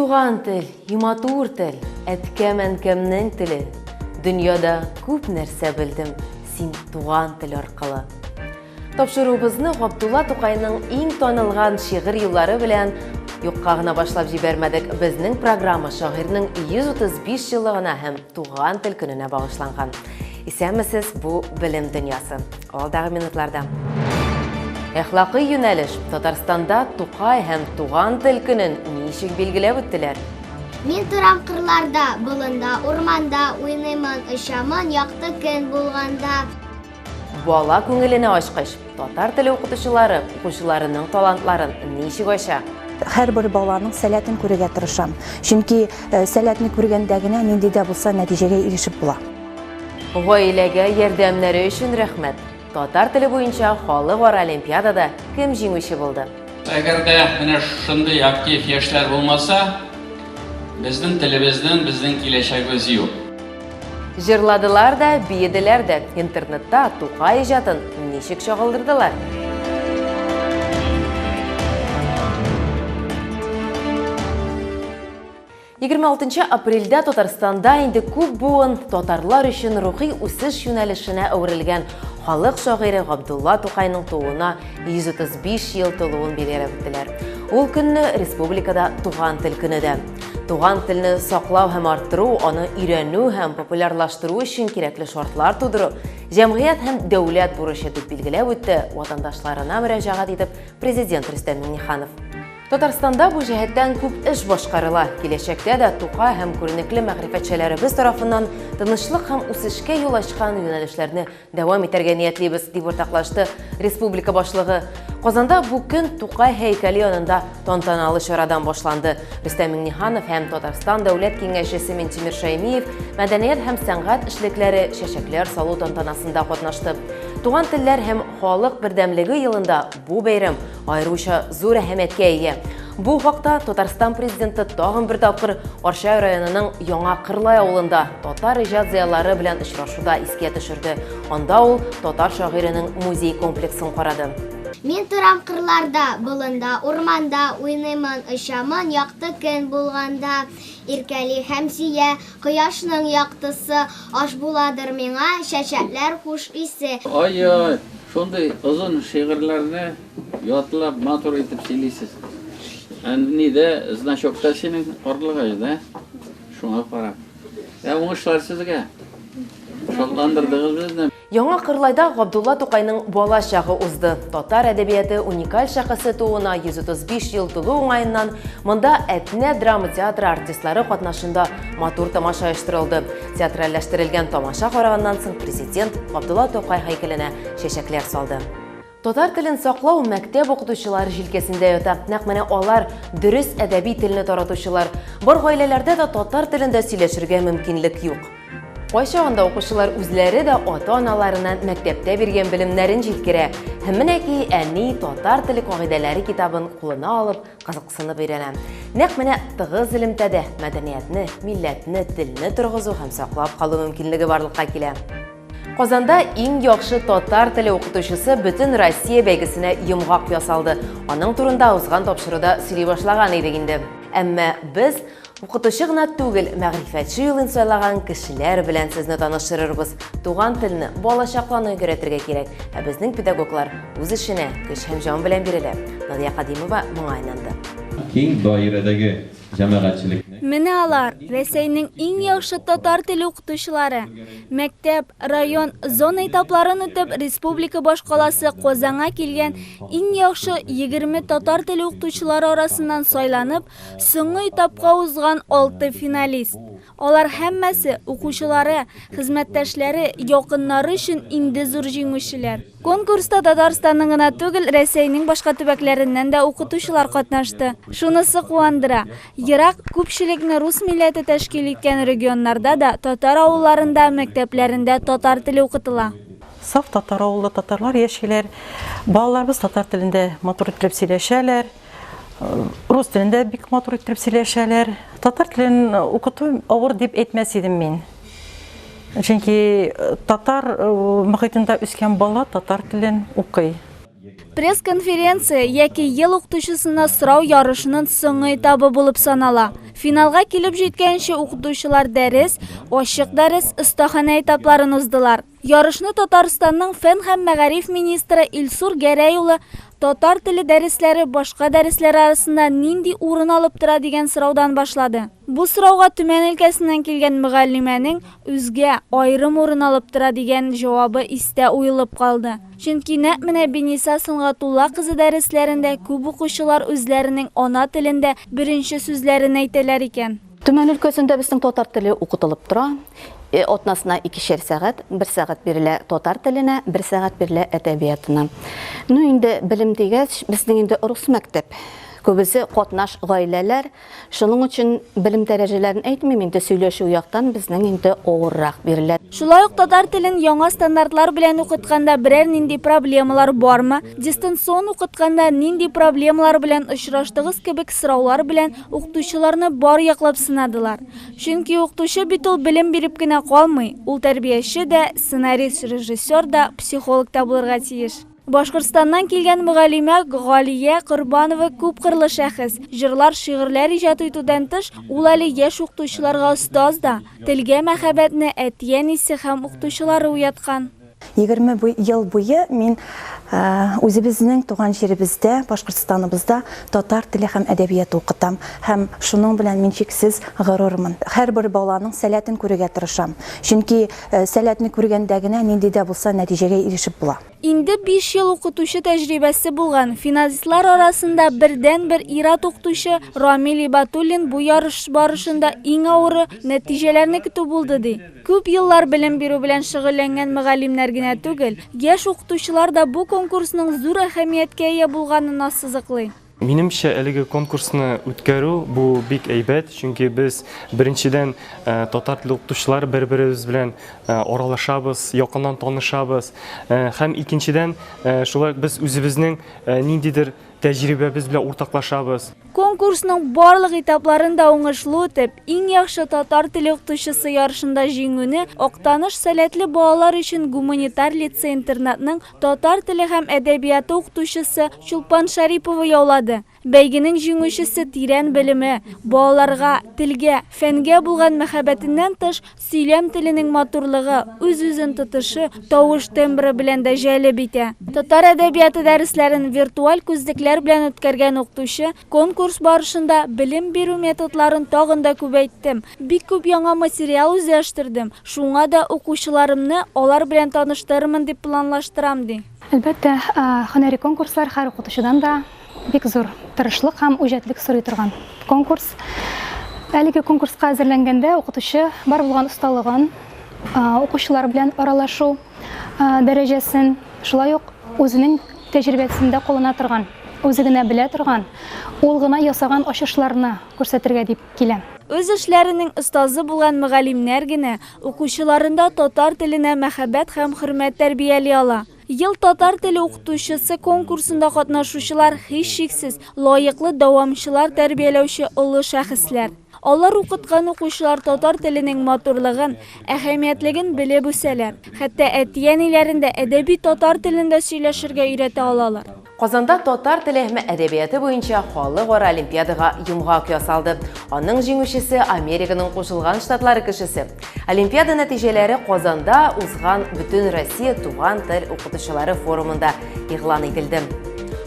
туган тел, и матур тел, әткәм-әнкәмнең теле. Дөньяда күп нәрсә белдем, син туган тел аркылы. Тапшыруыбызны Габдулла Тукайның иң танылган шигырь юллары белән юкка гына башлап җибәрмәдек. Безнең программа шагыйрьнең 135 еллыгына һәм туган тел көненә багышланган. Исәнмесез, бу Белем дөньясы. Алдагы минутларда. Әхлакый юнәлеш. Татарстанда Тукай һәм Туган тел көнен ничек билгеләп үттеләр? Мин торам кырларда, болында, урманда, уйныймын, очамын, якты көн булганда. Бала күңеленә ачкыч. Татар теле укытучылары укучыларының талантларын ничек ача? Һәрбер баланың сәләтен күрергә тырышам. Чөнки э, сәләтне күргәндә генә нинди дә булса нәтиҗәгә ирешеп була. Гаиләгә ярдәмнәре өчен рәхмәт. Татар теле буенча халыкара олимпиадада кем җиңүче булды? Әгәр дә менә шундый актив яшьләр булмаса, безнең телебезнең, безнең киләчәгебез юк. Җырладылар да, биеделәр дә. Интернетта Тукай иҗатын ничек чагылдырдылар? 26 апрельдә Татарстанда инде күп буын татарлар өчен рухи үсеш юнәлешенә әверелгән халык шагыйре Габдулла Тукайның тууына 135 ел тулуын билгеләп үттеләр. Ул көнне республикада Туган тел көне дә. Туган телне саклау һәм арттыру, аны өйрәнү һәм популярлаштыру өчен кирәкле шартлар тудыру җәмгыять һәм дәүләт бурычы, дип билгеләп үтте ватандашларына мөрәҗәгать итеп Президент Рөстәм Миңнеханов. Татарстанда бу җәһәттән күп эш башкарыла. Киләчәктә дә Тукай һәм күренекле мәгърифәтчеләребез тарафыннан тынычлык һәм үсешкә юл ачкан юнәлешләрне дәвам итәргә ниятлибез, дип уртаклашты республика башлыгы. Казанда бу көн Тукай һәйкәле янында тантаналы чарадан башланды. Рөстәм Миңнеханов һәм Татарстан Дәүләт Киңәшчесе Минтимер Шәймиев мәдәният һәм сәнгать эшлекләре чәчәкләр салу тантанасында катнашты. Туган телләр һәм халык бердәмлеге елында бу бәйрәм аеруча зур әһәмияткә ия. Бу хакта Татарстан президенты тагын бер тапкыр Арча районының Яңа Кырлай авылында татар иҗат зыялары белән очрашуда искә төшерде. Анда ул татар шагыйренең музей комплексын карады. Мин торам кырларда, болында, урманда, уйныймын, очамын, якты көн булганда. Иркәли һәм сөя кояшның яктысы, аш буладыр миңа чәчәкләр хуш исе. Ай-яй, Шундый озын шигырьләрне ятлап, матур итеп сөйлисез. Ә нидә, значокта синең карлыгач, да? Шуңа карап. Ә уңышлар сезгә. Шатландырдыгыз безне. Яңа Кырлайда Габдулла Тукайның бала чагы узды. Татар әдәбияты уникаль шәхесе тууына 135 ел тулу уңаеннан монда Әтнә драма театры артистлары катнашында матур тамаша оештырылды. Театральләштерелгән тамаша караганнан соң президент Габдулла Тукай һәйкәленә чәчәкләр салды. Татар телен саклау мәктәп укытучылары җилкәсендә ята. Нәкъ менә алар дөрес әдәби телне таратучылар. Бар гаиләләрдә дә татар телендә сөйләшергә мөмкинлек юк. Кайчагында укучылар үзләре дә ата-аналарына мәктәптә биргән белемнәрен җиткерә. Һәм менә ки, әни татар теле кагыйдәләре китабын кулына алып, кызыксынып өйрәнә. Нәкъ менә тыгыз элемтәдә мәдәниятне, милләтне, телне торгызу һәм саклап калу мөмкинлеге барлыкка килә. Казанда иң яхшы татар теле укытучысы бөтен Россия бәйгесенә йомгак ясалды. Аның турында узган тапшыруда сөйли башлаган идек инде. Әмма без укытучы гына түгел, мәгърифәтче юлын сайлаган кешеләр белән сезне таныштырырбыз. Туган телне балачактан ук өйрәтергә кирәк. Ә безнең педагоглар үз эшенә көч һәм җан белән бирелә. Надия Кадимова моңа инанды. Киң даирәдәге җәмәгатьчелекнең. Менә алар, Рәсәйнең иң яхшы татар теле укытучылары. Мәктәп, район, зона этапларын үтеп, республика башкаласы Казанга килгән иң яхшы 20 татар теле укытучылары арасыннан сайланып, соңгы этапка узган 6 финалист. Алар һәммәсе, укучылары, хезмәттәшләре, якыннары өчен инде зур җиңүчеләр. Конкурста Татарстанның гына түгел, Рәсәйнең башка төбәкләреннән дә укытучылар катнашты. Шунысы куандыра, ерак, күпчелекне рус милләте тәшкил иткән регионнарда да татар авылларында, мәктәпләрендә татар теле укытыла. Саф татар авылда татарлар яшиләр. Балаларыбыз татар телендә матур иттереп сөйләшәләр. Рус телендә бик матур иттереп сөйләшәләр. Татар телен укыту авыр дип әйтмәс идем мин. Чөнки э, татар э, мохитында үскән бала татар телен укый. Пресс-конференция яки Ел укытучысына сорау ярышының соңгы этабы булып санала. Финалга килеп җиткәнче укытучылар дәрес, ачык дәрес, остаханә этапларын уздылар. Ярышны Татарстанның фән һәм мәгариф министры Илсур Гәрәй улы татар теле дәресләре башка дәресләр арасында нинди урын алып тора дигән сораудан башлады. Бу сорауга Төмән өлкәсеннән килгән мөгаллимәнең үзгә, аерым урын алып тора дигән җавабы истә уелып калды. Чөнки нәкъ менә Бениса Сөнгатулла кызы дәресләрендә күп укучылар үзләренең ана телендә беренче сүзләрен әйтәләр икән. Төмән өлкәсендә безнең татар теле укытылып тора. Атнасына икешәр сәгать, бер сәгать бирелә татар теленә, бер сәгать бирелә әдәбиятына. Ну инде белем дигәч, безнең инде рус мәктәп. Күбесе катнаш гаиләләр. Шуның өчен белем дәрәҗәләрен әйтмим инде, сөйләшү яктан безнең инде авыррак бирелә. Шулай ук татар телен яңа стандартлар белән укытканда берәр нинди проблемалар бармы, дистанцион укытканда нинди проблемалар белән очраштыгыз кебек сораулар белән Укытучыларны бар яклап сынадылар. Чөнки укытучы бит ул белем биреп кенә калмый, ул тәрбияче дә, сценарист, режиссер да, психолог та булырга тиеш. Башкортстаннан килгән мөгаллимә Галия Корбанова күпкырлы шәхес. Җырлар, шигырьләр иҗат итүдән тыш, ул әле яшь укытучыларга остаз да. Телгә мәхәббәтне әти-әнисе һәм укытучылары уяткан. 20 ел буе мин үзебезнең туган җиребездә, Башкортстаныбызда татар теле һәм әдәбияты укытам. Һәм шуның белән мин чиксез горур-мын. Һәрбер баланың сәләтен күрергә тырышам. Чөнки сәләтне күргәндә генә нинди дә булса нәтиҗәгә ирешеп була. Инде биш ел укытучы тәҗрибәсе булган, финалистлар арасында бердәнбер ир-ат укытучы Рамил Ибатуллин бу ярыш барышында иң авыры, нәтиҗәләрне көтү булды, ди. Күп еллар белем бирү белән шөгыльләнгән мөгаллимнәр генә түгел, яшь укытучылар да бу конкурсның зур әһәмияткә ия булганын ассызыклый. Минемчә, әлеге конкурсны үткәрү бу бик әйбәт, чөнки без, беренчедән, татар теле укытучылары бер-беребез белән аралашабыз, якыннан танышабыз. Һәм икенчедән, шулай ук без үзебезнең ниндидер тәҗрибәбез белән уртаклашабыз. Конкурсның барлык этапларын да уңышлы үтеп, Иң яхшы татар теле укытучысы ярышында җиңүне Актаныш сәләтле балалар өчен гуманитар лицей-интернатның татар теле һәм әдәбияты укытучысы Чулпан Шәрипова яулады. Бәйгенең җиңүчесе тирән белеме, балаларга, телгә, фәнгә булган мәхәббәтеннән тыш, Сөйләм теленең матурлыгы, үз-үзен тотышы, тавыш тембры белән дә җәлеп итә. Татар әдәбияты дәресләрен виртуаль күзлекләр белән үткәргән укытучы конкурс барышында белем бирү методларын тагын да күбәйттем, бик күп яңа материал үзләштердем, шуңа да укучыларымны алар белән таныштырырмын дип планлаштырам, ди. Әлбәттә, һөнәри конкурслар һәр укытучыдан да бик зур тырышлык һәм үҗәтлек сорый торган конкурс. Әлеге конкурска әзерләнгәндә укытучы бар булган осталыгын, укучылар белән аралашу дәрәҗәсен, шулай ук үзенең тәҗрибәсендә куллана торган, үзе генә белә торган, ул гына ясаган ачышларны күрсәтергә дип килә. Үз эшләренең остазы булган мөгаллимнәр генә укучыларында татар теленә мәхәббәт һәм хөрмәт тәрбияли ала. Ел татар теле укытучысы конкурсында катнашучылар, һичшиксез, лаеклы дәвамчылар тәрбияләүче олы шәхесләр. Алар укыткан укучылар татар теленең матурлыгын, әһәмиятлеген белеп үсәләр, хәтта әти-әниләрен дә әдәби татар телендә сөйләшергә өйрәтә алалар. Казанда татар теле һәм әдәбияты буенча халыкара олимпиадага йомгак ясалды. Аның җиңүчесе Американың Кушылган Штатлары кешесе. Олимпиада нәтиҗәләре Казанда узган Бөтенроссия туган тел укытучылары форумында игълан ителде.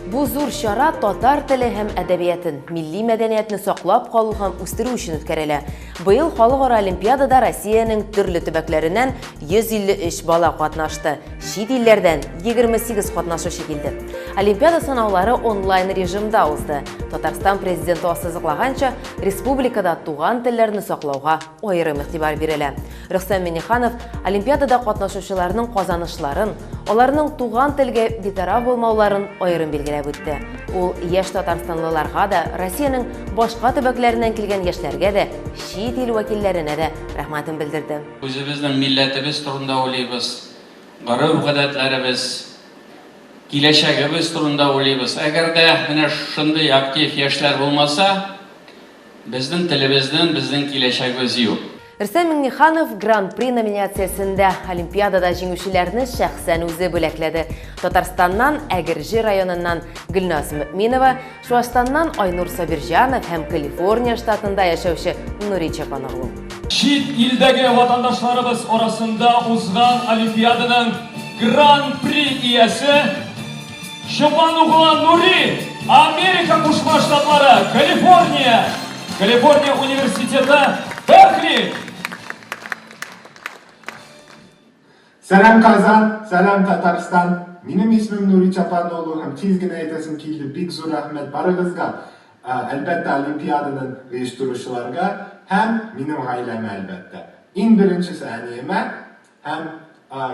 Бу зур чара татар теле һәм әдәбиятын, милли мәдәниятне саклап калу һәм үстерү өчен үткәрелә. Быел халыкара олимпиадада Россиянең төрле төбәкләреннән 153 бала катнашты. Чит илләрдән 28 катнашучы килде. Олимпиада сынаулары онлайн режимда узды. Татарстан президенты ассызыклаганча, республикада туган телләрне саклауга аерым игътибар бирелә. Рөстәм Миңнеханов олимпиадада катнашучыларның казанышларын, аларның туган телгә битараф булмауларын аерым билгеләп үтте. Ул яшь татарстанлыларга да, Россиянең башка төбәкләреннән килгән яшьләргә дә, чит ил вәкилләренә дә рәхмәтен белдерде. Үзебезнең милләтебез турында уйлыйбыз, гореф-гадәтләребез, киләчәгебез турында уйлыйбыз. Әгәр дә менә шушындый актив яшьләр булмаса, безнең телебезнең, безнең киләчәгебез юк. Рөстәм Миңнеханов Гран-при номинациясендә Олимпиадада җиңүчеләрне шәхсән үзе бүләкләде. Татарстаннан Әгерҗе районыннан Гөлназ Мөминова, Чуашстаннан Айнур Сабирҗанов һәм Калифорния штатында яшәүче Нури Чапаноглу. Чит илдәге ватандашларыбыз арасында узган Олимпиаданың Гран-при иясе Чопан углы Нури, Америка Кушма Штатлары, Калифорния, Калифорния университеты, Беркли. Сәлам Казан, сәлам Татарстан. Минем исемем Нури Чапаноğlu һәм тиз генә әйтәсем килде, бик зур рәхмәт барыгызга, әлбәттә, олимпиаданы оештыручыларга һәм минем гаиләмә, әлбәттә. Иң беренчесе әниемә һәм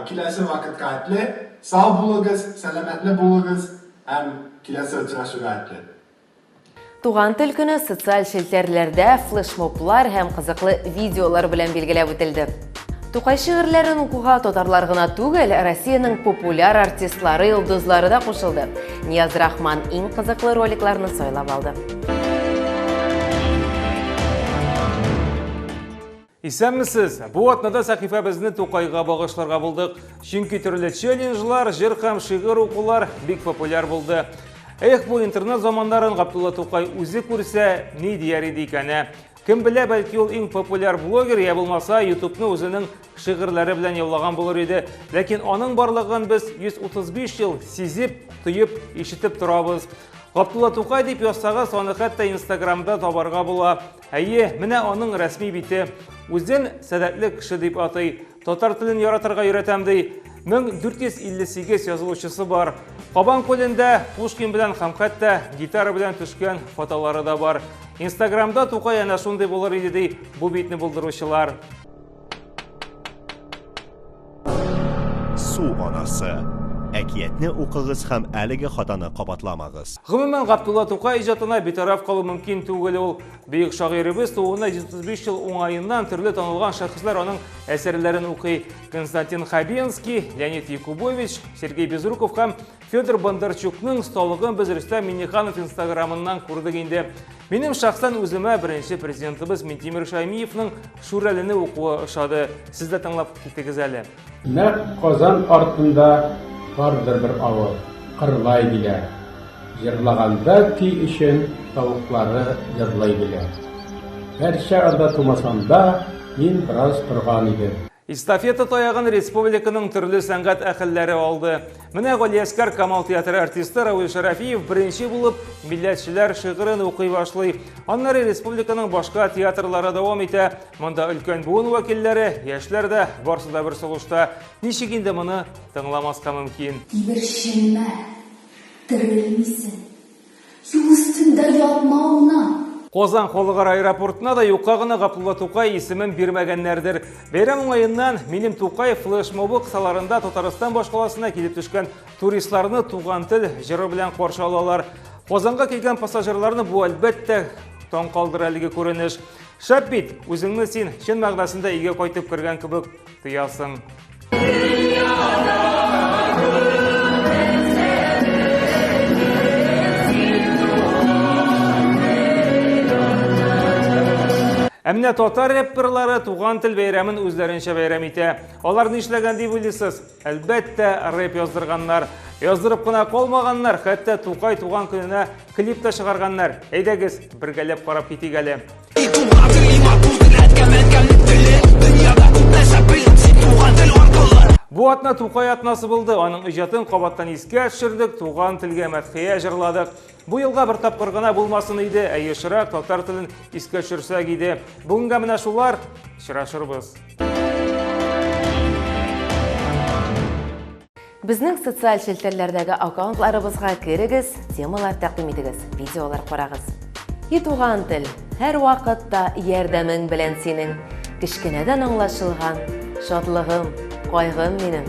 киләсе вакытка хәтле сау булыгыз, сәламәтле булыгыз һәм киләсе очрашуга хәтле. Туган тел көне социаль челтәрләрдә флешмоблар һәм кызыклы видеолар белән билгеләп үтелде. Тукай шигырьләрен укуга татарлар гына түгел, Россиянең популяр артистлары, йолдызлары да кушылды. Нияз Рахман иң кызыклы роликларны сайлап алды. Исәнмесез! Бу атнада сәхифәбезне Тукайга багышларга булдык. Чөнки төрле челленджлар, җыр һәм шигырь укулар бик популяр булды. Эх, бу интернет заманнарын Габдулла Тукай үзе күрсә, ни дияр иде икән, ә? Кем белә, бәлки ул иң популяр блогер, я булмаса, ютубны үзенең шигырьләре белән яулаган булыр иде. Ләкин аның барлыгын без 135 ел сизеп, тоеп, ишетеп торабыз. Габдулла Тукай дип язсагыз, аны хәтта Инстаграмда табарга була. Әйе, менә аның рәсми бите. Үзен сәләтле кеше дип атый. Татар телен яратырга өйрәтәм ди. 1458 язылучысы бар. Кабан күлендә Пушкин белән һәм хәтта гитара белән төшкән фотолары да бар. Инстаграмда Тукай әнә шундый булыр иде ди бу битне булдыручылар. Су анасы. Әкиятне укыгыз һәм әлеге хатаны кабатламагыз. Гомумән, Габдулла Тукай иҗатына битараф калу мөмкин түгел ул. Бөек шагыйребез тууына 135 ел уңаеннан төрле танылган шәхесләр аның әсәрләрен укый. Константин Хабенский, Леонид Якубович, Сергей Безруков һәм Федор Бондарчукның осталыгын без Рөстәм Миңнеханов инстаграмыннан күрдек инде. Минем шәхсән үземә беренче президентыбыз Минтимер Шаймиевның Шүрәлене укуы ошады. Сез дә тыңлап китегез әле. Нәкъ Казан артында бардыр бер авыл, Кырлай диләр. Җырлаганда көй өчен тавыклары җырлый диләр. Гәрчә анда тумасам да, мин бераз торган идем. Эстафета таягын республиканың төрле сәнгать әһелләре алды. Менә Галиәскәр Камал театры артисты Равил Шәрәфиев беренче булып милләтчеләр шигырен укый башлый. Аннары республиканың башка театрлары дәвам итә. Монда өлкән буын вәкилләре, яшьләр дә барсы да бер сулышта. Ничек инде моны тыңламаска мөмкин? Тиберченмә, терелмисең. Юл өстендә ятма аунап. Казан халыкара аэропортына да юкка гына Габдулла Тукай исемен бирмәгәннәрдер. Бәйрәм уңаеннан Минем Тукай флешмобы кысаларында Татарстан башкаласына килеп төшкән туристларны туган тел җыры белән каршы алалар. Казанга килгән пассажирларны бу әлбәттә таң калдыра әлеге күренеш. Шәп бит, үзеңне син чын мәгънәсендә өйгә кайтып кергән кебек тоясың. Ә менә татар рэперлары туган тел бәйрәмен үзләренчә бәйрәм итә. Алар нишләгән дип уйлыйсыз? Әлбәттә, рэп яздырганнар. Яздырып кына калмаганнар, хәтта Тукай туган көненә клип та чыгарганнар. Әйдәгез, бергәләп карап китик әле. Бу атна Тукай атнасы булды. Аның иҗатын кабаттан искә төшердек, туган телгә мәдхия җырладык. Бу елга бер тапкыр гына булмасын иде, ә ешрак татар телен искә төшерсәк иде. Бүгенгә менә шулар. Очрашырбыз. Безнең социаль челтәрләрдәге аккаунтларыбызга керегез, темалар тәкъдим итегез, видеолар карагыз. И туган тел, һәрвакытта ярдәмең белән синең, кечкенәдән аңлашылган шатлыгым, кайгым минем.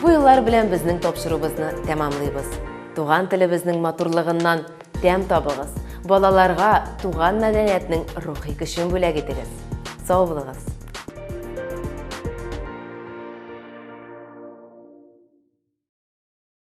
Бу юллар белән безнең тапшыруыбызны тәмамлыйбыз. Туган телебезнең матурлыгыннан тәм табыгыз, балаларга туган мәдәниятнең рухи көчен бүләк итегез. Сау булыгыз!